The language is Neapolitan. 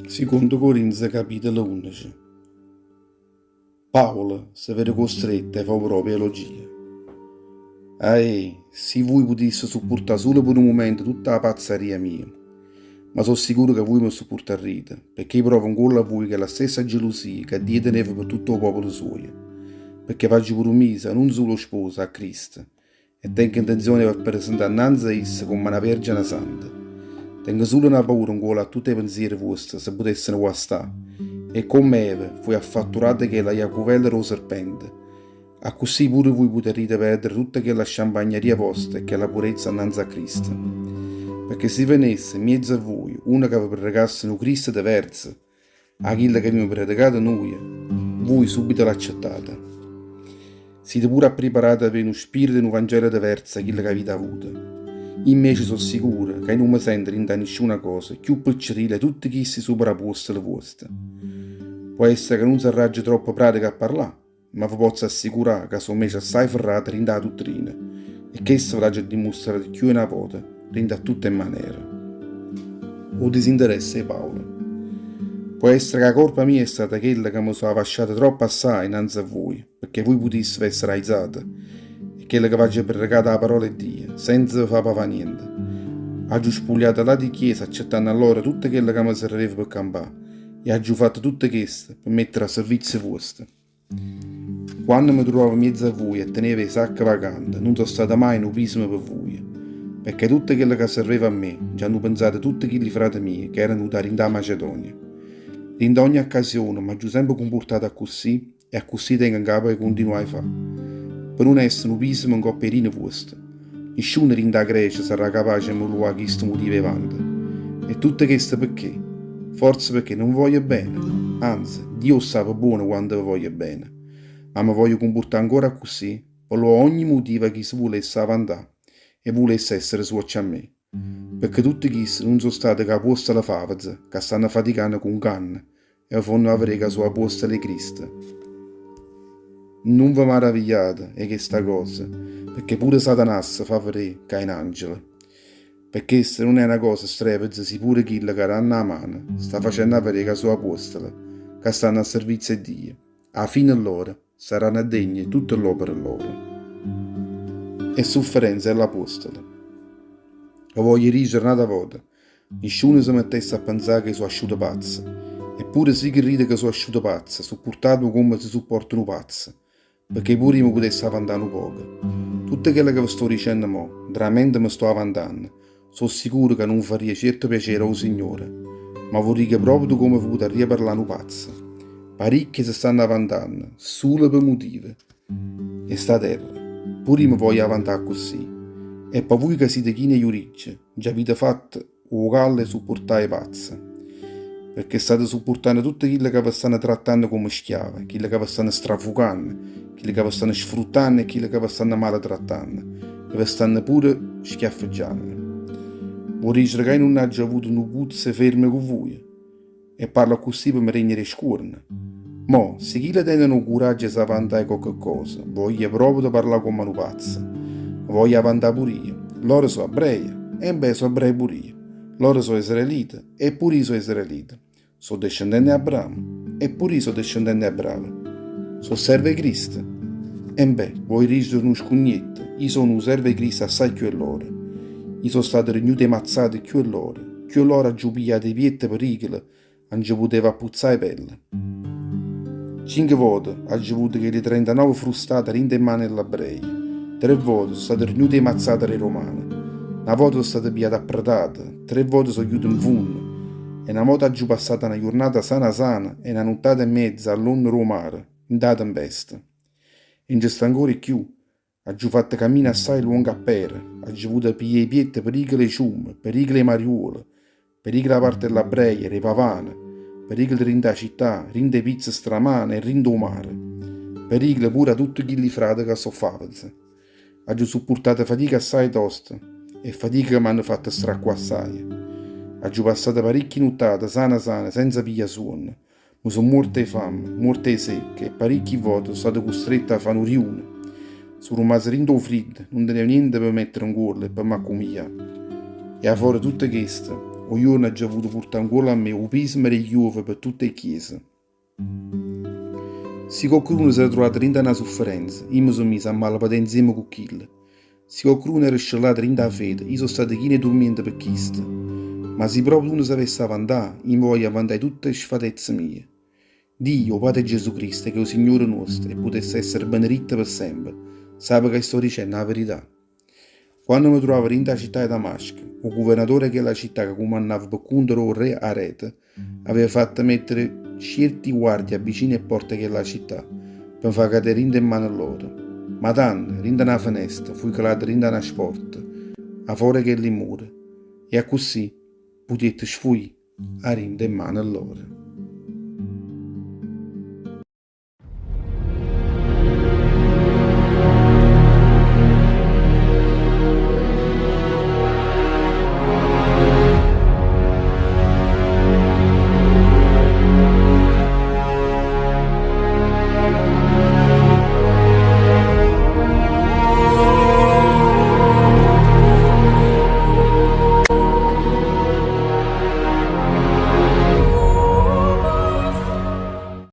Sicondo Corinze capitolo 11. Paolo se vede costretto 'e fa 'o proprio elogia. Aeh, si vui putisse suppurtà sulo pe nu mumento tutta 'a pazzaria mia! Ma so' sicuro ca vui me suppurtarrite, pecché io provo 'ncuollo a vui chella stessa gelusia ca Dio teneva pe tutto 'o popolo suoio, pecché v'aggio prumiso a nun sulo sposa a Cristo, E tengo intenzione 'e v'appresentà nnanze a isso comm'a na vergene santa. Tengo sulo na paura 'ncuollo a tutte 'e penziere vuoste se putesseno guastà. E comme Eva fuje affatturata 'e chella jacuvella d' 'o serpente, accussì pure vui putarrite perdere tutta chella sciampagnaria vosta e chella purezza nnanze a Cristo. Pecché si venesse 'mmiezo a vui uno ca ve predecasse nu Cristo deverzo 'A chillo che avimmo predicato nuje, vui subito l'accettate. Site pure appriparate ad avè nu spirito e nu Vangelo diverzo 'a chillo che avite avuto. Io invece so' sicuro ca io nun me sento dint' 'a nisciuna cosa cchiù piccerillo 'e tutte chisti suprapuostole vuoste. Po' essere ca nun sarraggio troppo pratico a parlà, ma ve pozzo assicurà ca so' invece assaje ferrato dint' 'a duttrina e chesto ve l'aggio dimustrato cchiù 'e na vota dint' a tutte 'e manere. O disinteresse 'e Paolo. Po' essere ca 'a colpa mia è stata chella ca me so' avasciato troppo assaje 'nnanze a vuje, pecché vuje putisseve essere aizate e chello ca v'aggio predecato 'a parola 'e Dio, senza ve fa pavà niente. Aggio spugliato ll'ati chiese accettanno 'a loro tutto chello ca me serveva pe campà e aggio fatto tutto chesto pe mettere a servizio vuosto. Quanno me truvavo mmiezzo a vuje e tenevo 'e sacche vacante, nun so' stato maje nu pisemo pe vuje, pecché tutto chello ca serveva a me nce hanno penzato tutte chilli frate mieje che erano da dint' 'a Macedonia. Dint' 'a ogne accasione m'aggio sempe cumpurtato accussì e accussì tengo 'ncapa 'e cuntinuà 'e fà, pe nun essere nu pisemo 'ncopp' 'e rine vuoste. Nisciuno dint' 'a Grecia sarrà capace 'e me luà chisto mutivo 'e vanto. E tutto chesto pecché? Forze pecché nun ve voglio bene? Anze, Dio 'o ssape buono quanto ve voglio bene. Ma me voglio cumpurtà ancora accussì, pe luà ogni mutivo a chi se vulesse avantà e vulesse essere suoccio a me. Pecché tutte chiste nun so' state ca apuostole faveze ca stanno faticanno cu 'nganno e vonno a vedé ca so' apuostole 'e Cristo. Nun ve maravigliate 'e chesta cosa, pecché pure Satanasso fa vedé ca è n'angelo. Pe chesto nun è na cosa strèveza si pure chille ca danno 'a mano sta facenno a vedé ca so' apuostole ca stanno a servizio 'e Dio. 'a fine lloro saranno degne 'e tutte ll'opere lloro. E sufferenze 'e ll'apuostole. 'O voglio dicere n'ata vota, Nisciuno se mettesse a penzà che so' asciuto pazzo. Eppure si credite che so' asciuto pazzo, suppurtateme comme se supporta nu pazzo, pecché pure io me putesse avantà nu poco. Tutto chello che ve sto dicenno mò, ntramente me sto avantanno, so' sicuro ca nun farria certo piacere a 'o Signore, ma v'o dico proprio comme ve putarria parlà nu pazzo. Paricchie se stanno avantanno, sulo pe motive. 'e sta terra. Pure io me voglio avantà accussì. E po' vuje ca site chine 'e jurigge, Nce avite fatto 'o callo 'e suppurtà 'e pazze, pecché state suppurtanno tutte chille ca ve stanno trattanno comme schiave, chille ca ve stanno strafucanno, chille ca ve stanno sfruttanno e chille ca ve stanno maletrattanno e ve stanno pure schiaffeggianno. Vuo' dicere ca io nun aggio avuto nu puzzo 'e ferme cu vuje? E parlo accussì pe me regnere 'e scuorno. Mo, si chille teneno 'o curaggio 'e s'avantà 'e cocche cosa, voglio proprio parlà comm'a nu pazzo. Me voglio avantà pur'io. Loro so' abbreie? Embè, so' abbreie pur'io. Loro so' israelite? E pur'io so' israelite. So' descendente 'e Abramo? E pur'io so' descendente 'e Abramo. So' servo 'e Cristo? Embè, voglio dicere nu scugnetto, io so' nu servo 'e Cristo assai cchiù 'e loro. Io so' stato rignuto 'e mazzate cchiù 'e loro. Cchiù 'e loro aggio pigliato 'e piette pericole 'a nce puteva appuzzà 'e pelle. Cinche vote aggio avuto chelli 39 frustate dint' 'e mane 'e ll'abbreie, tre vote so' stato rignuto 'e mazzate d' 'e romane, na vota so' stato pigliato a pretate, tre vote so' ghiuto 'nfunno e na vota aggio passato na jurnata sana sana e na nuttata e meza a ll'onna d' 'o mare, 'int' 'a tempesta. E nce sta ancora 'e cchiù, Aggio fatto cammino assaje luongo a pere, aggio avuto piglià 'e piette pericole 'e ciumme, pericole 'e mariuole, pericole 'a parte 'e ll'abbreie, d' 'e pavane, pericole dint' 'a città, dint' 'e pizze stramane e dint' 'o mare, pericole pure 'a tutte chilli frate ca so' faveze. Aggio suppurtato fatiche assaje toste e fatiche ca m'hanno fatto stracquà assaje. Aggio passato paricchie nuttate sana sana senza piglià suonno, Me so' muorto 'e famme, muorto 'e secca e paricchi vote so' stato custretto a fa' nu riuno. So' rummaso dint' 'o friddo, nun tenevo niente pe mettere 'ncuollo e pe m'accumiglià. E 'a fore tutto chesto, 'O juorno aggio avuto purtà 'ncuollo a me 'o pismo d' 'e chiuove pe tutt' 'e chiese. Si coccuno s'era truvato dint' a na sufferenza, io me so' miso a malapatè nzieme cu chillo. Si coccuno era scellato dint' 'a fede, io so' stato chino 'e turmiento pe chisto. Ma si proprio uno s'avesse avantà, io me voglio avantà 'e tutte 'e sfatezze mie. Dio, 'o Pate 'e Gesù Cristo, ch'è 'o Signore nuosto e putesse essere beneritto pe sempe, sape ca sto dicenno 'a verità. Quanno me truvavo dint' 'a città 'e Damasco, 'o guvernatore 'e chella città ca cumannava pe cunto d' 'o rre Arete, aveva fatto mettere cierti guardie vicino 'e pporte 'e chella città, pe me fa cadé dint' 'e mmane lloro. Ma tanno, dint' 'a na fenesta, fuje calato dint' 'a na sporta, 'a fora 'e chelli mura, e accussì putiette sfuì 'a dint' 'e mmane lloro.